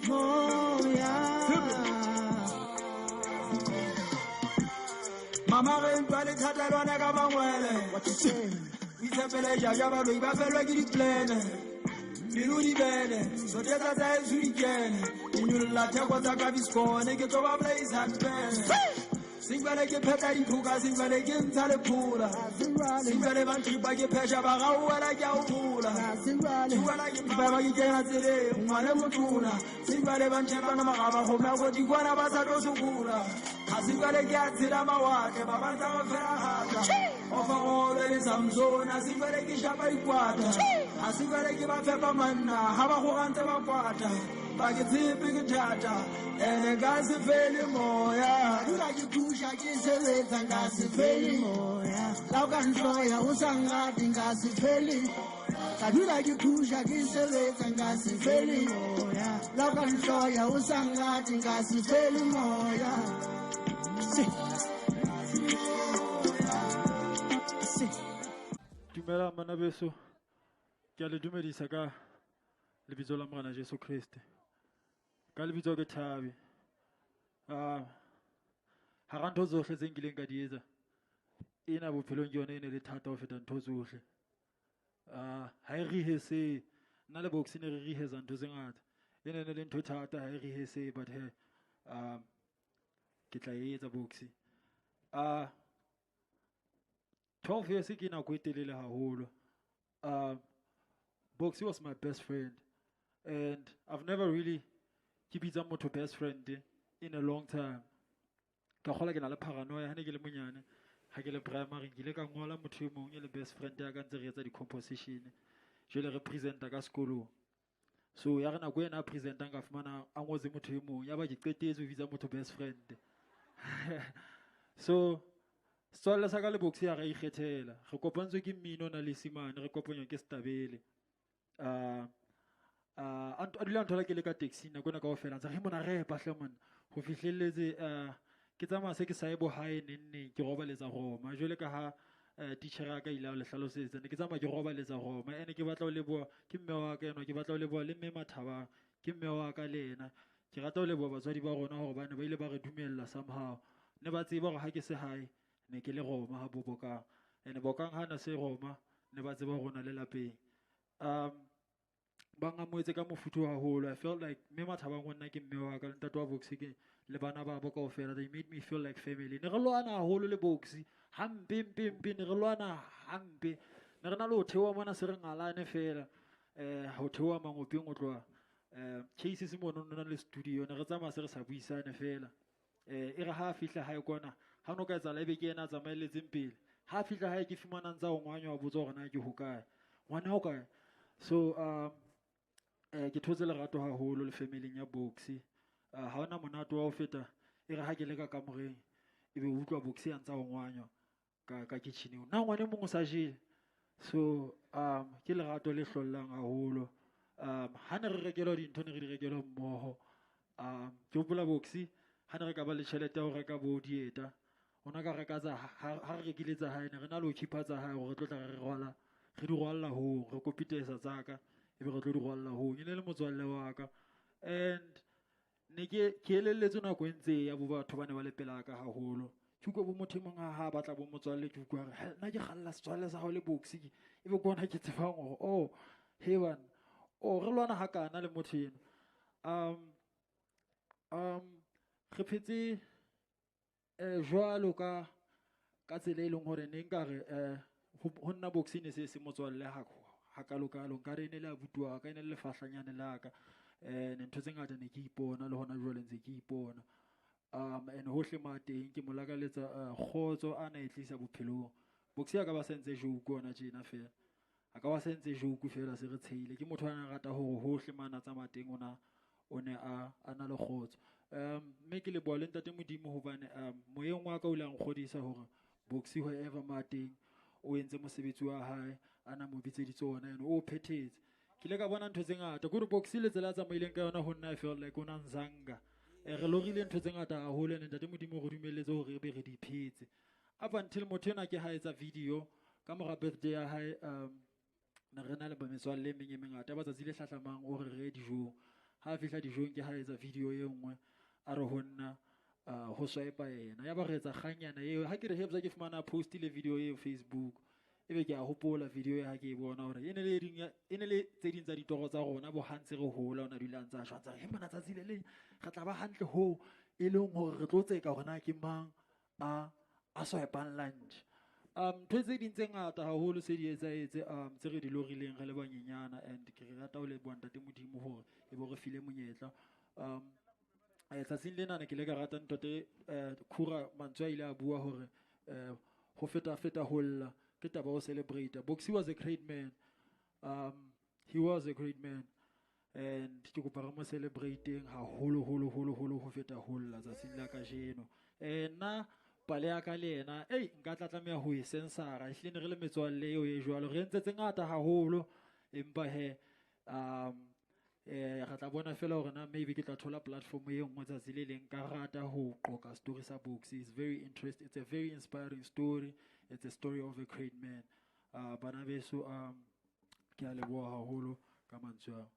Moya. Mama re ntwa le thata lwana ka mangwele. Itshepele jaja baloi ba felwa ke diplene. Pelo di bele, sotetsa tsa heso di kene. Ke nyololla theko tsa ka biskone, ke tlo ba bolaisa pele. Sejwale ke phetha dithoka, sejwale ke ntsha lephola. Sejwale ba ntripa ke phesha, ba gauwela ke a o phola. Sejwale ke mpa ba ke kena tseleng, ngwane motona. Sejwale ba ntjhepana magaba, kgomo ya kodikwana ba sa tlo sokola. Ha sejwale ke a tshela mawatle, ba batla ba fela haka. Ofa golo le Samson, ha sejwale ke shapa dikwata. Ha sejwale ke ba fepa manna, ha ba kgorantse ba kwata. Ba ke tshepe ke thata, ene nka se fele moya. Dula ke phusha ke sebetsa nka se fele moya. La o ka nhloya o sa nrate nka se fele. Ka dula ke phusha ke sebetsa nka se fele moya. La o ka nhloya o sa nrate nka se fele moya. Dumela bana beso. Ke a le dumedisa ka lebitso la Morena Jesu Kriste. Ka lebitso ke Thabi. Hara ntho tsohle tse nkileng ka di etsa, ena bophelong ke yona e ne le thata ho feta ntho tsohle. Ha e rehearse, nna le Boxy ne re rehearsa ntho tse ngata. E ne le ntho e thata ha e rehearse, but he, ke tla e etsa Boxy. 12 years ke nako e telele haholo. Boxy was my best friend, and I've never really ke bitsa motho best friend in a long time. Ka kgola ke na le paranoia ha ne ke le monyane, ha ke le primary ke ile ka ngola motho e mong e le best friend ya ka ntse re etsa di-composition, jwale re presenta ka sekolong. So ya re nako ena a presentang ka fumana a ngotse motho e mong, ya ba ke qetetse ho bitsa motho best friend. So setswalle sa ka le Boxy ha re ikgethela, re kopantswe ke mmino na le Simane, re kopanywa ke Stabele. A dula a nthola ke le ka taxi nako ena kaofela, ntse re mona repa hle monna. Ho fihlelletse ke tsamaya se ke sa ye bohae neng neng, ke robaletsa Roma. Jwale ka ha teacher ya ka ile a le hlalosetsa, ne ke tsamaya ke robaletsa Roma. Ene ke batla ho leboha ke mme wa ka enwa, ke batla ho leboha le mme Mathabang, ke mme wa ka le yena. Ke rata ho leboha batswadi ba rona hore bane ba ile ba re dumella somehow. Ne ba tseba hore ha ke se hae ne ke le Roma ha bo Bokang. Ene Bokang ha na se Roma, ne ba tseba hore o na le lapeng. Ba ngamoetse ka mofuthu haholo. I felt like mme Mathabang wa nna ke mme wa ka, le ntate wa Boxy ke le bana ba bo kaofela. They made me feel like family. Ne re lwana haholo le Boxy, hampe mpe mpe, ne re lwana hampe. Ne re na le ho theoha mona se re ngalane fela. Ho theoha mangopeng ho tloha Cases mono no na le studio, ne re tsamaya se re sa buisane fela. E re ha fihla hae kwana, ha no ka etsahala ebe ke yena a tsamaelletseng pele. Ha fihla hae ke fumana ntsa ho ngwanywa, a botsa hore na ke hokae. Ngwana o kae? So ke thotse lerato haholo le family ya Boxy. Ha hona monate wa ho feta e re ha ke le ka kamoreng ebe o utlwa Boxy a ntsa ho ngwanywa ka kitchen. Na ngwana e mong o sa jele. So ke lerato le hlollang haholo. Ha ne re rekelwa dintho ne re di rekelwa mmoho. Ke hopola Boxy ha ne re ka ba le tjhelete ya ho reka bo dieta, ona ka reka tsa ha re rekile tsa hae ne re na le ho keepa tsa hae hore re tlo tla re rwala, re di rwalla hong, re kopitesa tsa ka ebe re tlo di rwalla hong. E ne le motswalle wa ka, and ne ke elelletswe nako e ntse ya bo batho ba ne ba le pela ka haholo. Ke utlwa bo motho e mong ha batla bo motswalle, ke utlwa hore nna ke kgalla setswalle sa hao le Boxy, ebe ke ona ke tsebang hore oh he bana, oh re lwana hakana le motho eno. Re phetse jwalo ka tsela e leng hore ne nkare ho nna Boxy ne se se motswalle hakalokalo, nkare e ne le abuti wa ka, e ne le lefahlanyane la ka. Ne ntho tse ngata ne ke ipona le hona jwale ntse ke ipona. And hohle ma teng ke mo lakaletsa kgotso a na e tlisa bophelong. Boxy a ka ba sentse joke hona tjena fela, a ka ba sentse joke fela se re tsheile. Ke motho a na rata hore hohle ma na tsamaya teng ona o ne a na le kgotso. Mme ke leboha le ntate Modimo hobane moyeng wa ka o ile a nkgodisa hore Boxy wherever ma teng o entse mosebetsi wa hae a na mo bitseditse ona, ene o phethetse. Ke ile ka bona ntho tse ngata, ke hore Boxy le tsela a tsamaileng ka yona ho nna I felt like o na nzanga. Re lorile ntho tse ngata haholo, ene ntate Modimo o re dumelletse hore re be re di phetse. Up until motho ena ke ha etsa video ka mora birthday ya hae, Ne re na le metswalle e meng e mengata. Ya ba tsatsi le hlahlamang o re re ye dijong. Ha a fihla dijong ke ha etsa video e nngwe a re ho nna ho swipe yena. Ya ba re etsa kganyana eo. Ha ke re hebza ke fumana post le video eo Facebook. Ebe ke a hopola video ya ha ke e bona hore e ne le ding e ne le tse ding tsa ditoro tsa rona bo ha ntse re hola o na dula ntse a jwatsa he mona tsatsi le leng re tla ba hantle hoo e leng hore re tlo tseka hore na ke mang a swipang lunch. Ntho tse ding tse ngata haholo se di etsahetse tse re di lorileng re le banyenyana, and ke re rata ho leboha Ntate Modimo hore e bo re file monyetla. Tsatsing lena ne ke le ka rata ntate Khura mantswe a ile a bua hore ho feta feta ho lla ke taba ho celebrate. Boxy was a great man. He was a great man and ke kopa re mo celebrating haholo holo holo holo ho feta ho lla tsatsing la kajeno. Nna pale ya ka le yena ei nka tla tlameha ho e sensara, ehlile ne re le metswalle eo e jwalo, re entse tse ngata haholo, empa he re tla bona fela hore na maybe ke tla thola platform e nngwe tsatsi le leng. Ka rata ho qoqa story sa Boxy. It's very interest it's a very inspiring story. It's a story of a great man. Bana beso, ke a leboha haholo ka mantswe ao.